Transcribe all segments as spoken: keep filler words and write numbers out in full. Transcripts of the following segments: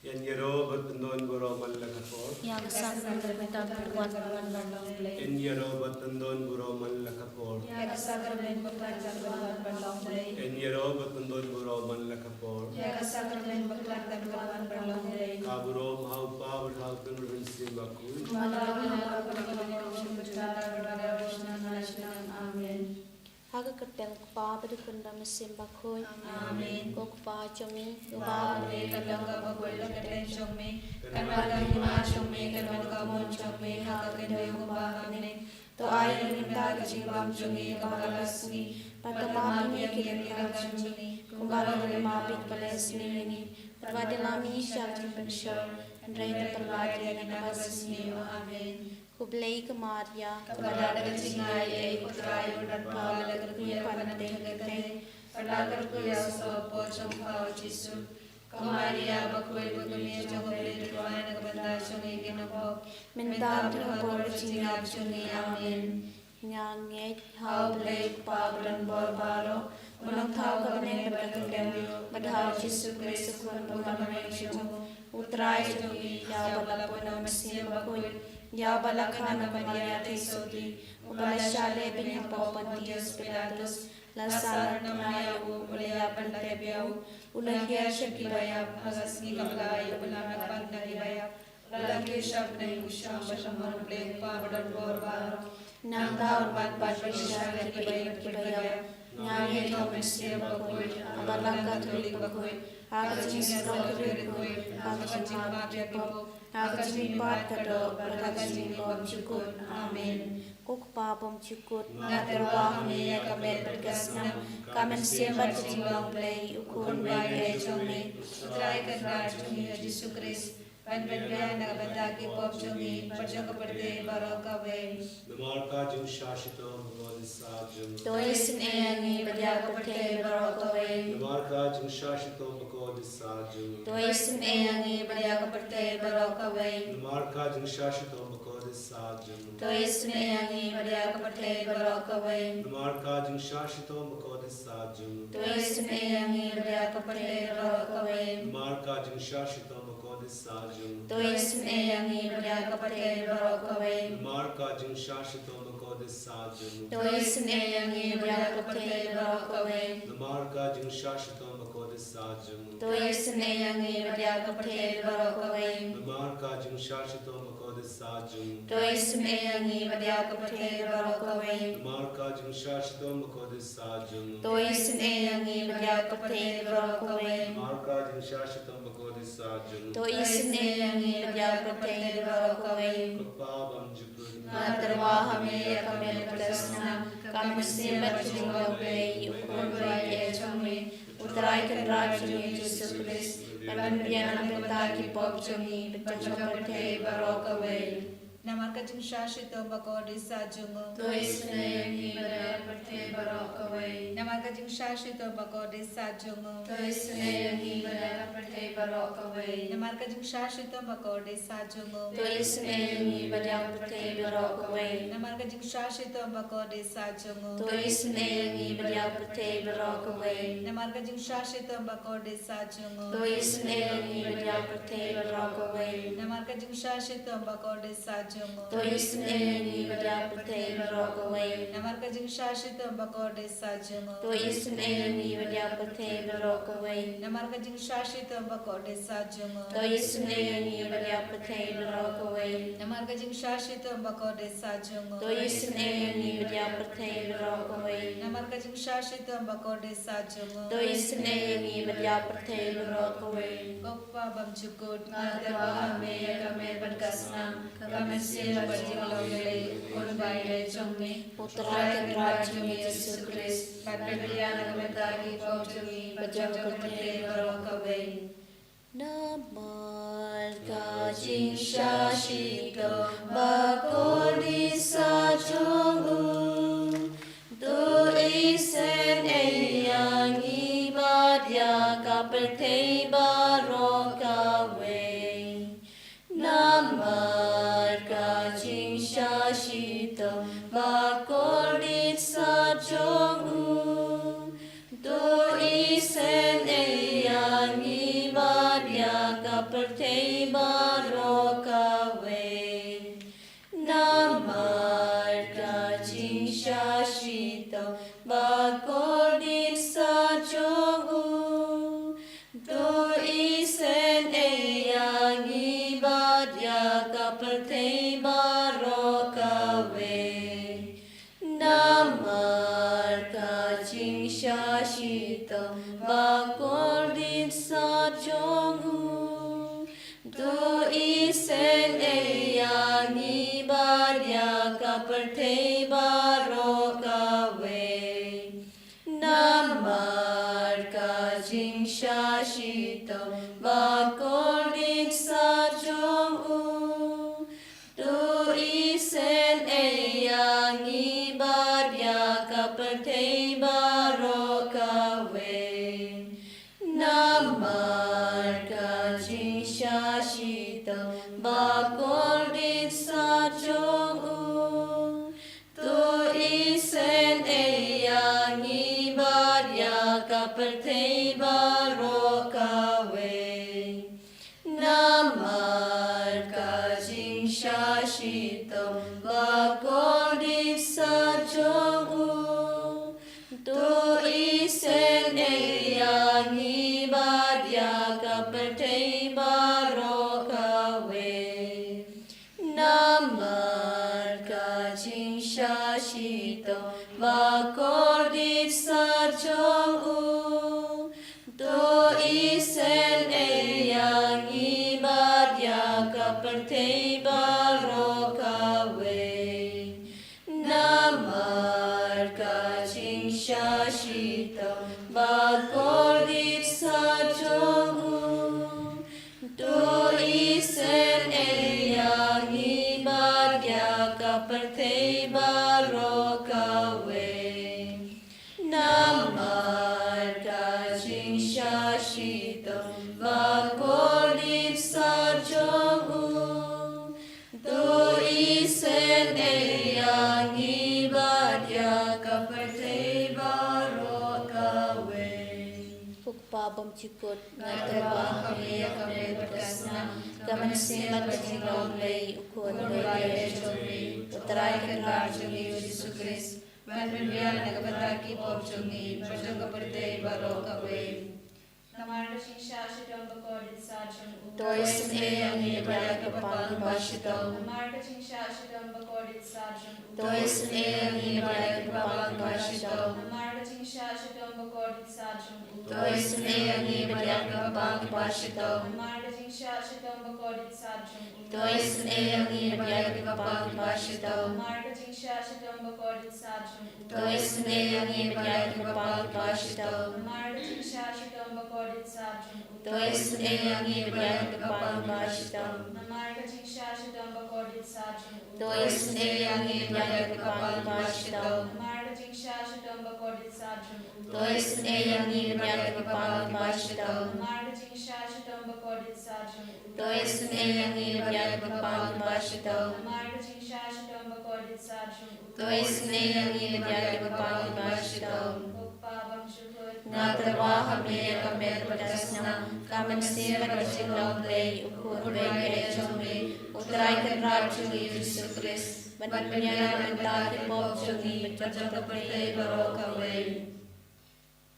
Yn ïaroh bad pyndon baroh man la ka por. Ïa ka sakrament bakhuid tam ban wan ban long Blei. Yn ïaroh bad pyndon baroh man la ka por. Ïa ka sakrament bakhuid tam ban wan ban long Blei. Yn ïaroh bad pyndon baroh man la ka por. Ïa ka sakrament bakhuid tam ban wan ban long Blei. Ka burom ha u Kpa bad ha u Khun bad ha u Mynsiem Bakhuid. Kumba la long ha ka por, kumba la long, kumba la long, kumba la long, kumba la long. Amen. Ha ka kyrteng u Kpa bad u Khun bad u Mynsiem Bakhuid. Amen. Ko Kpa jong ngi uba ha bneng, ka long kaba khuid, ka kyrteng jong me kan wan, ka hima jong me kan long, ka mon jong me ha ka khyndew kumba ha bneng. To ai ïa ngi mynta ka jingbam jong ngi kaba ha ka sngi, bad to map ïa ngi ki lyngkhuh jong ngi kumba ngi ruh ngi map ïa kiba leh sniew ïa ngi. Bad wat ïalam ngi sha ka jingpynshoi, hynrei to pynlait ïa ngi na kaba sniew. Amen. Khublei ko Maria, kaba don ka jingaiei, U Trai u don bad pha, la kyrkhu ïa pha na bynta ki kynthei, bad la kyrkhu ïa u soh hapoh jong pha u Jisu. Ko Maria bakhuid, ba khuid jong U Blei, to duwai na ka bynta jong ngi ki nongpop, mynta bad ha ka por ka jingïap jong ngi. Amen. Nga ngeit ha U Blei U Kpa badonbor baroh, ba nongthaw ka bneng bad ka kyndem, bad ha u Jisu Khrist u Khun ba kyrmen jong U Trai jong ngi, ïa uba la pun na u Mynsiem Bakhuid, ïa uba la kha na ka Maria Theisotti, uba la shah lehbeiñ hapoh Pontius Pilatus, la sahnarphna ïa u, u la ïap, u la tep ïa u, u la hiar sha kiba ïap, ha ka sngi kaba lai u la mad pat na kiba ïap, u la kiew sha bneng, u shong bad sha mon U Blei U Kpa badonbor baroh. Nangta un mad pat ban bishar ïa kiba im bad kiba ïap. Nga ngeit ha u Mynsiem Bakhuid, ha ka balang Katholik bakhuid, ha ka jingsnoh khyrwit khuid, ha ka jingmap ïa ki pop, ha ka jingmihpat ka doh, bad ha ka jinglong jukut. Amen. Ko Kpa bymjukut, nga tyrwa ha me ïa ka met bad ka snam, ka mynsiem bad ka jinglong Blei, u Khun baieit jong me, U Trai Kynrad jong ngi u Jisu Khrist, ban pynbiang na ka bynta ki pop jong ngi bad jong ka pyrthei baroh kawei. Namar ka jingshah shitom bakordit sah jong u, to isynei ïa ngi bad ïa ka pyrthei baroh kawei. Namar ka jingshah shitom bakordit sah jong u, to isynei ïa ngi bad ïa ka pyrthei baroh kawei. Namar ka jingshah shitom bakordit sah jong u, to isynei ïa ngi bad ïa ka pyrthei baroh kawei. Namar ka jingshah shitom bakordit sah jong u, to isynei ïa ngi bad ïa ka pyrthei baroh kawei. Namar ka jingshah shitom bakordit sah jong u, to isynei ïa ngi bad ïa ka pyrthei baroh kawei. Namar ka jingshah shitom bakordit sah jong u, to isynei ïa ngi bad ïa ka pyrthei baroh kawei. Namar ka jingshah shitom bakordit sah jong u, to isynei ïa ngi bad ïa ka pyrthei baroh kawei. Namar ka jingshah shitom bakordit sah jong u, to isynei ïa ngi bad ïa ka pyrthei baroh kawei. Namar ka jingshah shitom bakordit sah jong u, to isynei ïa ngi bad ïa ka pyrthei baroh kawei. Namar ka jingshah shitom bakordit sah jong u, to isynei ïa ngi bad ïa ka pyrthei baroh kawei. Ko Kpa bymjukut, nga tyrwa ha me ïa ka met bad ka snam, ka mynsiem bad ka jinglong Blei, u Khun baieit jong me, U Trai Kynrad jong ngi u Jisu Khrist, ban pynbiang na ka bynta ki pop jong ngi bad jong ka pyrthei baroh kawei. Namar ka jingshah shitom bakordit sah jong u, to isynei ïa ngi bad ïa ka pyrthei baroh kawei. Namar ka jingshah shitom bakordit sah jong u, to isynei ïa ngi bad ïa ka pyrthei baroh kawei. Namar ka jingshah shitom bakordit sah jong u, to isynei ïa ngi bad ïa ka pyrthei baroh kawei. Namar ka jingshah shitom bakordit sah jong u, to isynei ïa ngi bad ïa ka pyrthei baroh kawei. Namar ka jingshah shitom bakordit sah jong u, to isynei ïa ngi bad ïa ka pyrthei baroh kawei. Namar ka jingshah shitom bakordit sah jong u, to isynei ïa ngi bad ïa ka pyrthei baroh kawei. Namar ka jingshah shitom bakordit sah jong u, to isynei ïa ngi bad ïa ka pyrthei baroh kawei. Namar ka jingshah shitom bakordit sah jong u, to isynei ïa ngi bad ïa ka pyrthei baroh kawei. Namar ka jingshah shitom bakordit sah jong u, to isynei ïa ngi bad ïa ka pyrthei baroh kawei. Namar ka jingshah shitom bakordit sah jong u, to isynei ïa ngi bad ïa ka pyrthei baroh kawei. Ko Kpa bymjukut, nga tyrwa ha me ïa ka met bad ka snam, ka mynsiem bad ka jinglong Blei, u Khun baieit jong me, U Trai Kynrad jong ngi u Jisu Khrist, ban pynbiang na ka bynta ki pop jong ngi bad jong ka pyrthei baroh kawei. Namar ka jingshah shitom bakordit sah jong u, to isynei ïa ngi bad ïa ka pyrthei baroh kawei. Namar ka jingshah shitom bakordit sah jong u, to isynei ïa ngi bad ïa ka pyrthei pyrthei baroh kawei. Namar ka jingshah shitom ba kordit sah jong u, to isynei ïa ngi bad ïa ka pyrthei baroh kawei. Namar ka jingshah shitom ba kordit sah jong u, to isynei ïa ngi bad ïa ka pyrthei baroh kawei. Namar ka jingshah shitom ba kordit sah jong u, to isynei ïa ngi bad ïa ka pyrthei baroh kawei. Namar ka jingshah shitom ba kordit sah jong u, to isynei ïa ngi bad ïa ka pyrthei baroh kawei. Namar ka jingshah shitom ba kordit sah jong u, to isynei ïa ngi bad ïa ka pyrthei baroh kawei. Namar ka jingshah shitom ba kordit sah jong u, to isynei ïa ngi bad ïa ka pyrthei baroh kawei. Ko Kpa bymjukut, nga tyrwa ha me ïa ka met bad ka snam, ka mynsiem bad ka jinglong Blei, u Khun, u Nongpynim jong me, U Trai Kynrad jong ngi, U Jisu Khrist, ban pynbiang na ka bynta ki pop jong ngi bad jong ka pyrthei baroh kawei. Namar ka jingshah shitom ba kordit sah jong u, to isynei ïa ngi bad ïa ki kyrpang kiba shitom. Namar ka jingshah shitom ba kordit sah jong u, to isynei ïa ngi bad ïa ki kyrpang kiba shitom. Namar ka jingshah shitom ba kordit sah jong u, to isynei ïa ngi bad ïa ki kyrpang kiba shitom. Namar ka jingshah shitom ba kordit sah jong u, to isynei ïa ngi bad ïa ki kyrpang kiba shitom. Namar ka jingshah shitom ba kordit sah jong u, to isynei ïa ngi bad ïa ki kyrpang kiba shitom. Namar ka jingshah shitom ba kordit sah jong u, to isynei ïa ngi bad ïa ki kyrpang kiba shitom. Namar ka jingshah shitom ba kordit sah jong u, to isynei ïa ngi bad ïa ki kyrpang kiba shitom. Namar ka jingshah shitom ba kordit sah jong u, to isynei ïa ngi bad ïa ki kyrpang kiba shitom. Namar ka jingshah shitom ba kordit sah jong u, to isynei ïa ngi bad ïa ki kyrpang kiba shitom. Namar ka jingshah shitom ba kordit sah jong u, to isynei ïa ngi bad ïa ki kyrpang kiba shitom. Ko Kpa bymjukut, nga tyrwa ha me ïa ka met bad ka snam, ka mynsiem bad ka jinglong Blei, u Khun, u Nongpynim jong me, U Trai Kynrad jong ngi, U Jisu Khrist, ban pynbiang na ka bynta ki pop jong ngi bad jong ka pyrthei baroh kawei.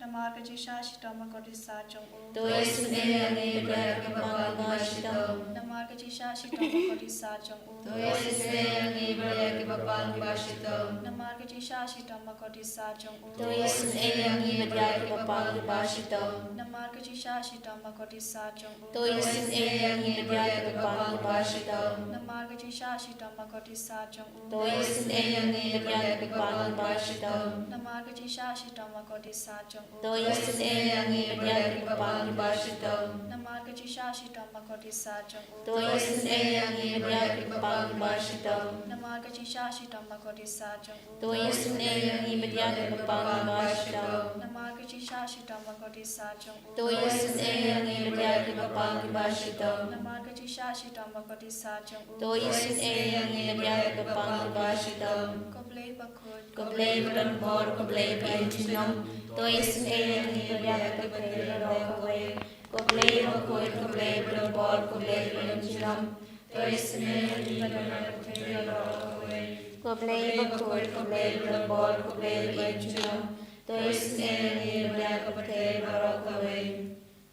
Namar ka jingshah shitom ba kordit sah jong u, to isynei ïa ngi bad ïa ki kyrpang kiba shitom. Namar ka jingshah shitom ba kordit sah jong u, to isynei ïa ngi bad ïa ki kyrpang kiba shitom. Namar ka jingshah shitom ba kordit sah jong u, to isynei ïa ngi bad ïa ki kyrpang kiba shitom. Namar ka jingshah shitom ba kordit sah jong u, to isynei ïa ngi bad ïa ki kyrpang kiba shitom. Namar ka jingshah shitom ba kordit sah jong u, to isynei ïa ngi bad ïa ki kyrpang kiba shitom. Namar ka jingshah shitom ba kordit sah jong u, to isynei ïa ngi bad ïa ki kyrpang kiba shitom. Namar ka jingshah shitom ba kordit sah jong u, to isynei ïa ngi bad ïa ki kyrpang kiba shitom. Namar ka jingshah shitom ba kordit sah jong u, to isynei ïa ngi bad ïa ki kyrpang kiba shitom. Namar ka jingshah shitom ba kordit sah jong u, to isynei ïa ngi bad ïa ki kyrpang kiba shitom. Namar ka jingshah shitom ba kordit sah jong u, to isynei ïa ngi bad ïa ki kyrpang kiba shitom. Ko Blei bakhuid, ko Blei badonbor, ko Blei bajunom, to isynei ïa ngi bad ïa ka pyrthei baroh kawei. Ko Blei bakhuid, ko Blei badonbor, ko Blei bajunom, to isynei ïa ngi bad ïa ka pyrthei baroh kawei. Ko Blei bakhuid, ko Blei badonbor, ko Blei bajunom, to isynei ïa ngi bad ïa ka pyrthei baroh kawei.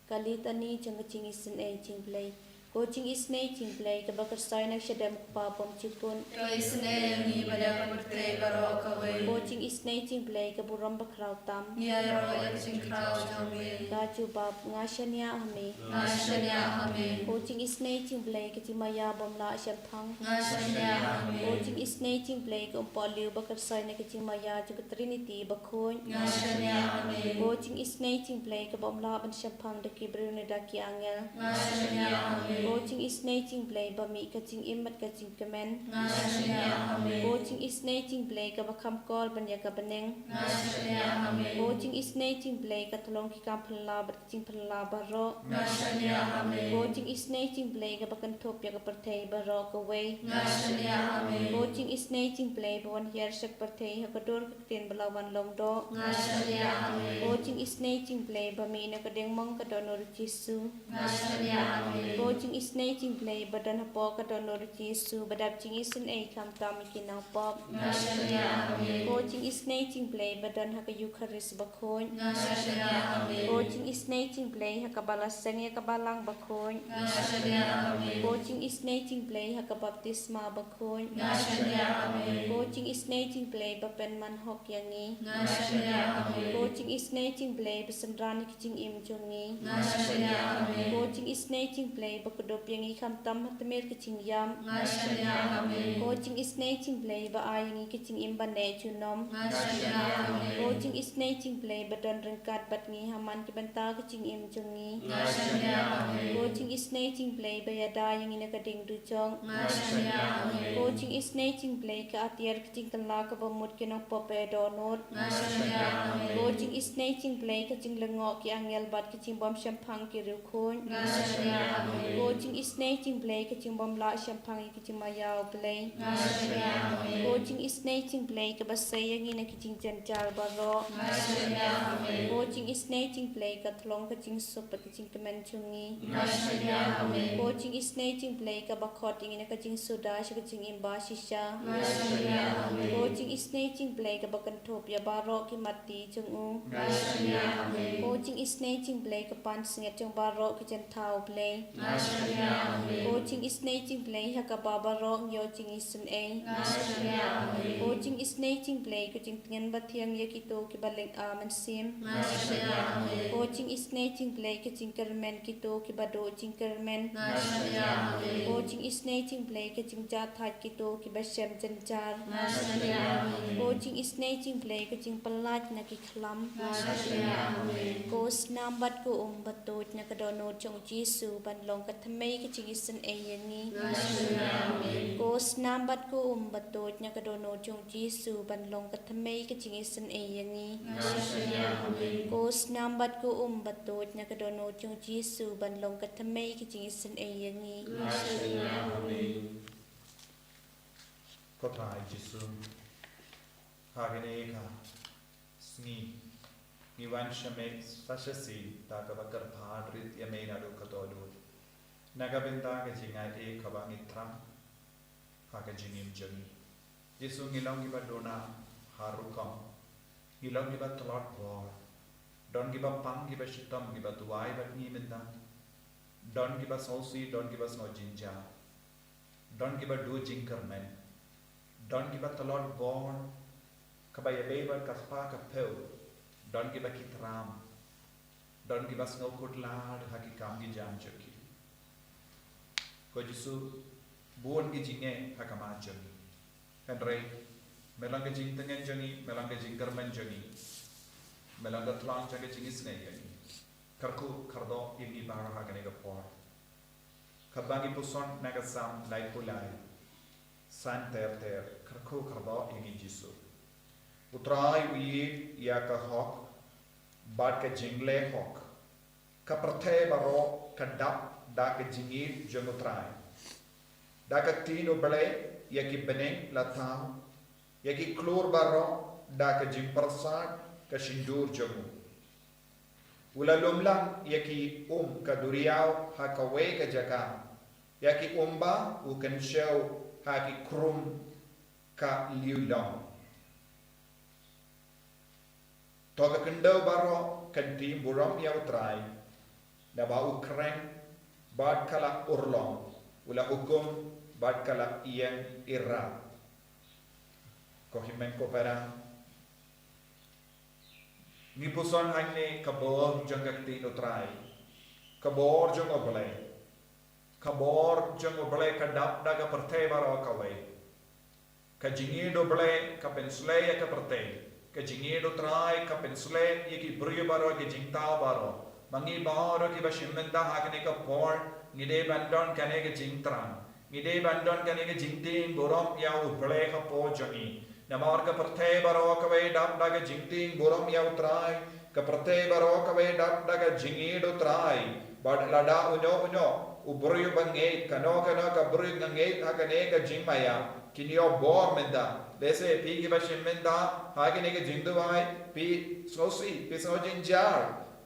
Ka Litani jong ka jingisynei jong u Blei. Ko jingisynei jong u Blei, kaba kyrshai na ka shadem u Kpa bymjukut, to isynei ïa ngi bad ïa ka pyrthei baroh kawei. Ko jingisynei jong u Blei, ka burom bakhraw tam, ngi ïaroh ïa ka jingkhraw jong me. Ka jubab: Nga shaniah ha me. Nga shaniah ha me. Ko jingisynei jong u Blei, ka jingmaïa bym lah shemphang, nga shaniah ha me. Ko jing Isynei jingblei ka umpohliew ba kyrsoi na ka jingmaïa jong ka Trinity bakhuid. Nga shaniah, amen. Ko jingisynei jingblei kaba ym lah ban shemphang da ki briew ne da ki angel. Nga shaniah, amen. Ko jingisynei jingblei ba mih ka jingim bad ka jingkmen. Nga shaniah, amen. Ko jingisynei jingblei kaba kham kor ban ïa ka bneng. Nga shaniah, amen. Ko jingisynei jingblei ka tlong ki kam phylla bad jingphylla baroh. Nga shaniah, amen. Ko jingisynei jingblei kaba kynthup ïa ka pyrthei baroh kawei. Nga shaniah, amen. Ko jingisynei jingblei ba wan hiar sha ka pyrthei ha ka dur ka ktien ba la wan long doh. Nga shaniah, amen. Ko jingisynei jingblei ba mih na ka diengmong ka dohnud u Jisu. Nga shaniah, amen. Ko jingisynei jingblei ba don hapoh ka dohnud u Jisu ba dap jingisynei khamtam ïa ki nongpop. Nga shaniah, amen. Ko jingisynei jingblei ba don ha ka Eukharist bakhuid. Nga shaniah, amen. Ko jingisynei jingblei ha kaba la seng ïa ka balang bakhuid. Nga shaniah, amen. Ko jingisynei jingblei ha ka baptisma bakhuid. Nga shaniah, amen. Ko jingisynei jingblei ba pynman hok ïa ngi. Nga shaniah, amen. Ko jingisynei jingblei ba synran ïa ki jingim jong ngi. Nga shaniah, amen. Ko jingisynei jingblei ba kdup ïa ngi khamtam ha tmier ka jingïap. Nga shaniah, amen. Ko jingisynei jingblei ba ai ïa ngi ka jingim ba neh junom. Nga shaniah, amen. Ko jingisynei jingblei ba don ryngkat bad ngi ha man ki bynta ka jingim jong ngi. Nga shaniah, amen. Ko jingisynei jingblei ba ïada ïa ngi na ka ding dujok. Nga shaniah, amen. Ko jingisynei jingblei ka atiar ka jingkylla kaba mut ki nongpop ba ïa dohnud. Nga shaniah, amen. Ko jingisynei jingblei ka jinglyngngoh ki angel bad ka jingbym shemphang ki riewkhuid. Nga shaniah, amen. Ko jingisynei jingblei ka jingbym lah shemphang ïa ka jingmaïa u Blei. Nga shaniah, amen. Ko jingisynei jingblei kaba sei ïa ngi na ki jingjynjar baroh. Nga shaniah, amen. Ko jingisynei jingblei ka tlong ka jingsuk bad ka jingkmen jong ngi. Nga shaniah, amen. Ko jingisynei jingblei kaba khot ïa ngi na ka jingsuda sha ka jingim bashisha. Nga shaniah, amen. Ko jingisynei jingblei kaba kynthup ïa baroh ki matti jong u. Nga shaniah, amen. Ko jingisynei jingblei ka pansngiat jong baroh ki jingthaw Blei. Nga shaniah, amen. Ko jingisynei jingblei ha kaba baroh ngi ïoh jingisynei. Nga shaniah, amen. Ko jingisynei jingblei ka jingtngen bathiang ïa kito kiba lynga mynsiem. Nga shaniah, amen. Ko jingisynei jingblei ka jingkyrmen kito kiba duh jingkyrmen. Nga shaniah, amen. Ko jingisynei jingblei ka jingjahthait kito kiba shem jynjar. Nga shaniah, amen. Ko jingisynei jingblei ka jingpyllait na ki khlam. Nga shaniah, amen. Ko snam bad ko um batuid na ka dohnud jong u Jisu ban long ka thymmei ka jingisynei ïa ngi. Nga shaniah, amen. Ko snam bad ko um batuid na ka dohnud jong u Jisu ban long ka thymmei ka jingisynei ïa ngi. Nga shaniah, amen. Ko snam bad ko um batuid na ka dohnud jong u Jisu ban long ka thymmei ka jingisynei ïa ngi. Nga shaniah, amen. Ko Trai Jisu, ha kane ka sngi ngi wan sha me sa shisien da kaba kyrpad rit ïa me naduh ka dohnud. Na ka bynta ka jingai kaba ngi thrang ha ka jingim jong ngi. Jisu, ngi long kiba duna ha rukom. Ngi long kiba tlot bor. Don kiba pang, kiba shitom, kiba duwai bad ngi mynta. Don kiba sngewsih, don kiba sngew jynjar. Don kiba duh jingkyrmen. Don kiba tlot bor, kaba ïadei bad ka spah ka phew. Don kiba ki tram. Don kiba sngew kut lad ha ki kam ki jam jong ki. Ko Jisu, bun ki jingeh ha khmat jong ngi. Hynrei me long ka jingtngen jong ngi, me long ka jingkyrmen jong ngi, me long ka tlang jong ka jingisynei jong ngi. Kyrkhu kyrdoh ïa ngi baroh ha kane ka por. Kaba ngi puson na ka Salm laiphew lai, san ter ter, kyrkhu kyrdoh ïa ngi Jisu. U Trai u ïeit ïa ka hok bad ka jingleh hok. Ka pyrthei baroh ka dap da ka jingïeit jong U Trai. Da ka ktien U Blei ïa ki bneng la thaw, ïa ki khlur baroh da ka jingpyrsad ka shyntur jong u. U la lumlang ïa ki um ka duriaw ha kawei ka jaka, ïa ki umba u kynshew ha ki khrum ka lieh long. To ka khyndew baroh kan tim burom ïa U Trai, naba u kren bad ka la urlong, u la hukum bad ka la ïeng ïa. Ko hynmen ko para, ngi puson hangne ka bor jong ka ktien U Trai, ka bor jong U Blei, ka bor jong U Blei ka dap da ka pyrthei baroh kawei. Ka jingïeit U Blei ka pynsleh ïa ka pyrthei. Ka jingïeit U Trai ka pynsleh ïa ki briew baroh, ki jingthaw baroh. Ma ngi baroh kiba shim bynta ha kane ka por, ngi dei ban don kane ka jingthrang. Ngi dei ban don kane ka jingtieng burom ïa U Blei hapoh jong ngi. Namar ka pyrthei baroh kawei dap da ka jingtieng burom ïa U Trai. Ka pyrthei baroh kawei dap da ka jingïeit U Trai. Bad lada uno uno u briew ba ngeit, kano kano ka briew ba ngeit ha kane ka jingmaïa, kin ïoh bor mynta. Lehse phi kiba shim bynta ha kane ka jingduwai, phi sngewsih, phi sngew jynjar,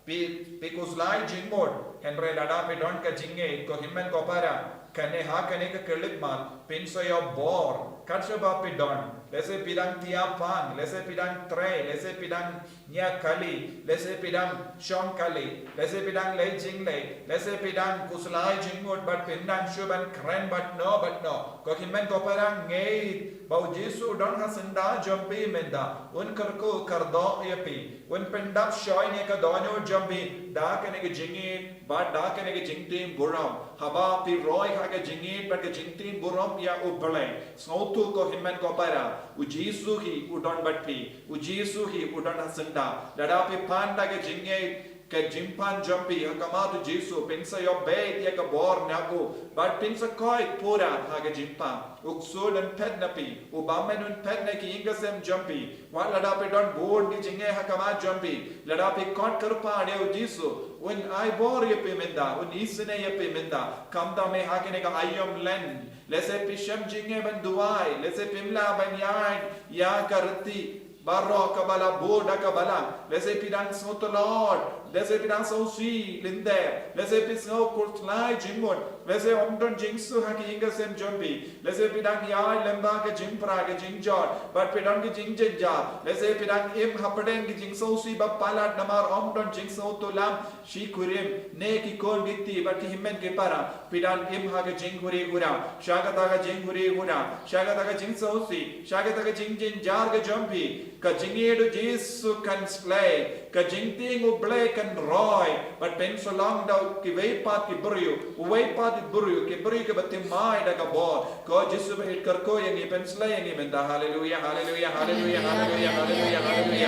phi, phi khuslai jingmut. Hynrei lada phi don ka jingngeit, ko hynmen ko para, kane ha kane ka khyllipmat phin sa ïoh bor. Kat shaba phi don, lehse phi dang thiah pang, lehse phi dang trei, lehse phi dang ñiah kali, lehse phi dang shong kali, lehse phi dang leh jingleh, lehse phi dang khuslai jingmut, bad phin nang shu ban kren bad no bad no. Ko hynmen ko para, ngeit ba U Jisu u don ha syndah jong phi mynta. Un kyrkhu kyrdoh ïa phi. Un pyndap shoi ïa ka dohnud jong phi da kane ka jingngeit bad da kane ka jingtieng burom. Haba phi roi ha ka jingngeit bad ka jingtieng burom ïa U Blei, sngewthuh ko hynmen ko para, U Jisu hi u don bad phi. U Jisu hi u don ha syndah. Lada phi pan da ka jingngeit, ka jingpan jong phi ha khmat U Jisu, phin sa ïoh beit ïa ka bor na u, bad phin sa koit pura ha ka jingpan. U ksuid un phet na phi, u bymman un phet na ki ïing ki sem jong phi. Wat lada phi don bun ki jingeh ha khmat jong phi, lada phi khot kyrpad ïa U Jisu, un ai bor ïa phi mynta, un isynei ïa phi mynta. Khamtam eh ha kane ka aïom Lent, lehse phi shem jingeh ban duwai, lehse phim lah ban ïaid ïa ka riti baroh kaba la bud da ka balang, lehse phi dang sngew tlot, lehse phi dang sngewsih lynter, lehse phi sngew khuslai jingmut, lehse ym don jingsuk ha ki ïing ki sem jong phi, lehse phi dang ïaid lyngba ka jingpra ka jingjot, bad phi don ki jingjynjar, lehse phi dang im hapdeng ki jingsngewsih ba palat namar ym don jingsngewthuh lam, shi kurim, ne ki khun ki kti, bad ki hynmen ki para, phi dang im ha ka jinghuri hura, sha kata ka jinghuri hura, sha kata ka jingsngewsih, sha kata ka jingjynjar ka jong phi, ka jingïeit U Jisu kan sleh, ka jingtieng U Blei kan roi, bad phin sa long da kiwei pat ki briew, uwei pat ki briew, ki briew kiba thymmai da ka bor. Ko Jisu ba ïeit, kyrkhu ïa ngi, pynsleh ïa ngi mynta. Haleluia, haleluia, haleluia, haleluia, haleluia, haleluia.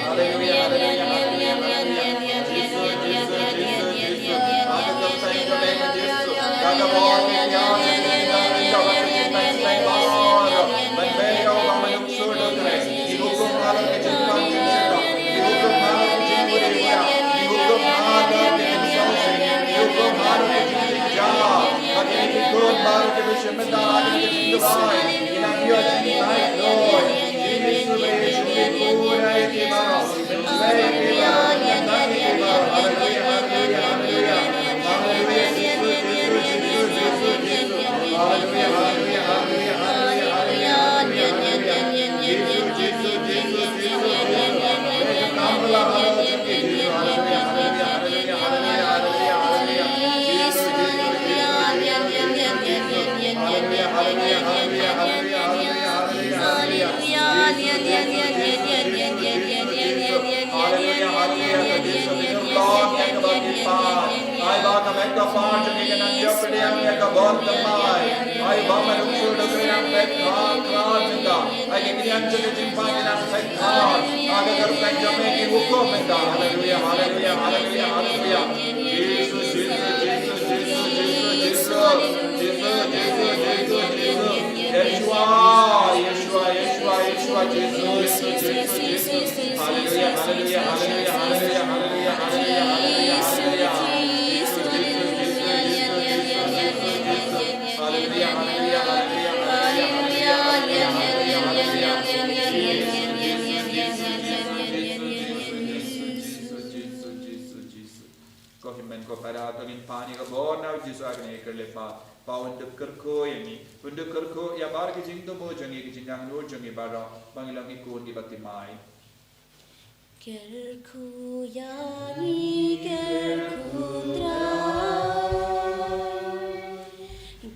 Haleluia, haleluia, haleluia, haleluia. Jisu, Jisu, Jisu, Jisu. Ïa ka kyrteng jong U Blei Jisu. Ïa ka bor, ïa ka bor, ïa ka bor. Ban pynlong ïa u ba ma ngi shu don. Ki hukum halor ki jingpang jingshitom. Ki hukum halor ki jingpang jingshitom. Ki hukum halor ki jingpang jingshitom. Ki hukum halor ki jingpang jingshitom. Ki hukum halor ki jingpang jingshitom. Ki nang ïoh jingduwai, ki nang ïoh jinglaitluid. Jisu, Jisu, Jisu, pura ïa ki baroh. Pura ïa ki baroh. Pura ïa ki baroh. Haleluia, haleluia, haleluia. Haleluia, Jisu, Jisu, Jisu, Jisu, Jisu. Haleluia, haleluia, haleluia, haleluia, haleluia, haleluia. Jisu, Jisu, Jisu, Jisu, Jisu. Ïa ka kam ba la halor jong ki, Jisu. Haleluia, haleluia, haleluia, haleluia, haleluia, haleluia. Jisu, Jisu, Jisu, Jisu, Jisu. Haleluia, haleluia, haleluia, haleluia, haleluia, haleluia. Haleluia, haleluia, Jisu, Jisu, Jisu, Jisu, Jisu. Haleluia, haleluia, ka Jisu, ka Jisu, ka Jisu, ka Jisu. Ai ba ka met ka phad jong ngi ka nang ïoh pdiang ïa ka bor thymmai. Ai ba ma ngi shu dei ka nang phet khar khar mynta. Ai ka kynja jong ka jingpang ka nang phet khar. Ai ka kyrteng jong me ki hukum mynta. Haleluia, haleluia, haleluia, haleluia. Jisu, Jisu, Jisu, Jisu, Jisu, Jisu. Jisu, Jisu, Jisu, Jisu. Yeshua, Yeshua, Yeshua, Yeshua, Jisu, Jisu, Jisu, Jisu. Haleluia, haleluia, haleluia, haleluia, haleluia, haleluia, haleluia, haleluia. Jisu, Jisu, Jisu, Jisu, Jisu, Jisu, Jisu. Haleluia, haleluia, haleluia, haleluia, haleluia, haleluia, haleluia. Jisu, Jisu, Jisu, Jisu, Jisu, Jisu, Jisu, Jisu, Jisu, Jisu. Ko hynmen ko para, to ngin pan ïa ka bor na U Jisu ha kane ka khyllipmat. Ba un da kyrkhu ïa ngi, un da kyrkhu ïa baroh ki jingthmu jong ngi, ki jingangnud jong ngi baroh, ba ngin long ki khun kiba thymmai. Kyrkhu ïa ngi, kyrkhu Trai.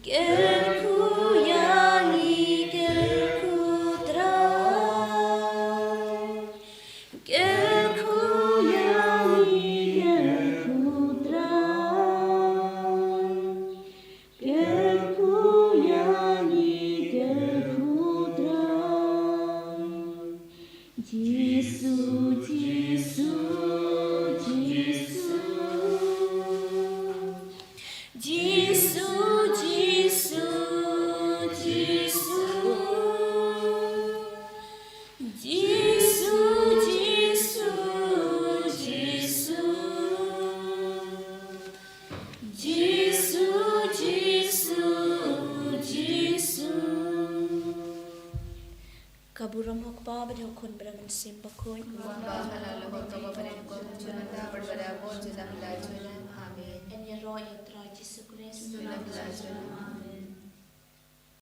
Kyrkhu ïa ngi, kyrkhu Trai. Kyrkhu ïa ngi, kyrkhu Trai. Kyrkhu ïa ngi, kyrkhu Ka burom ha u Kpa bad ha u Khun bad ha u Mynsiem Bakhuid. Kumba ha la ka por, kaba bun, kumjuh nangta bad barabor, juda mynta juda. Amen. Ngin ïaroh ïa u Trai Jisu Khrist. Juda mynta juda.